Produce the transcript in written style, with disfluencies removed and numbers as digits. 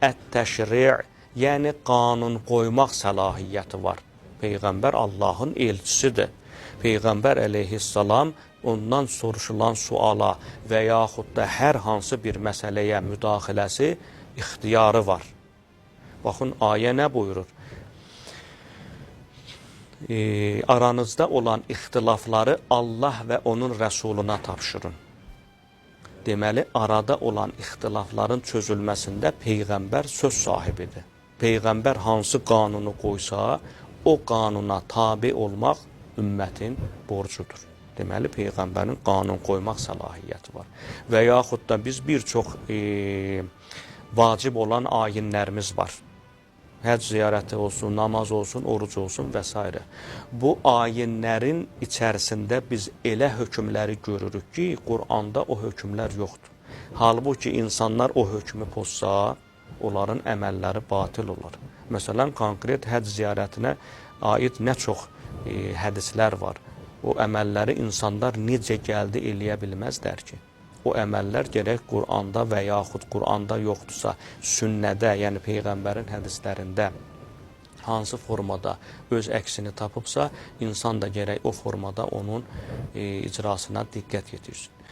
Ət-təşri', yəni qanun qoymaq səlahiyyəti var. Peyğəmbər Allahın elçisidir. Peyğəmbər əleyhissalam ondan soruşulan suala və yaxud da hər hansı bir məsələyə müdaxiləsi ixtiyarı var. Baxın, ayə nə buyurur? Aranızda olan ixtilafları Allah və onun rəsuluna tapşırın. Deməli, arada olan ixtilafların çözülməsində Peyğəmbər söz sahibidir. Peyğəmbər hansı qanunu qoysa, o qanuna tabi olmaq ümmətin borcudur. Deməli, Peyğəmbərin qanun qoymaq səlahiyyəti var. Və yaxud da biz bir çox vacib olan ayinlərimiz var. Həcc ziyarəti olsun, namaz olsun, oruc olsun və s. Bu ayinlərin içərisində biz elə hökmləri görürük ki, Quranda o hökmlər yoxdur. Halbuki insanlar o hökmü pozsa, onların əməlləri batil olar. Məsələn, konkret həcc ziyarətinə aid nə çox hədislər var. O əməlləri insanlar necə gəldi eləyə bilməzlər ki. O əməllər gərək Quranda və yaxud Quranda yoxdursa, sünnədə, yəni Peyğəmbərin hədislərində hansı formada öz əksini tapıbsa, insan da gərək o formada onun icrasına diqqət yetirsin.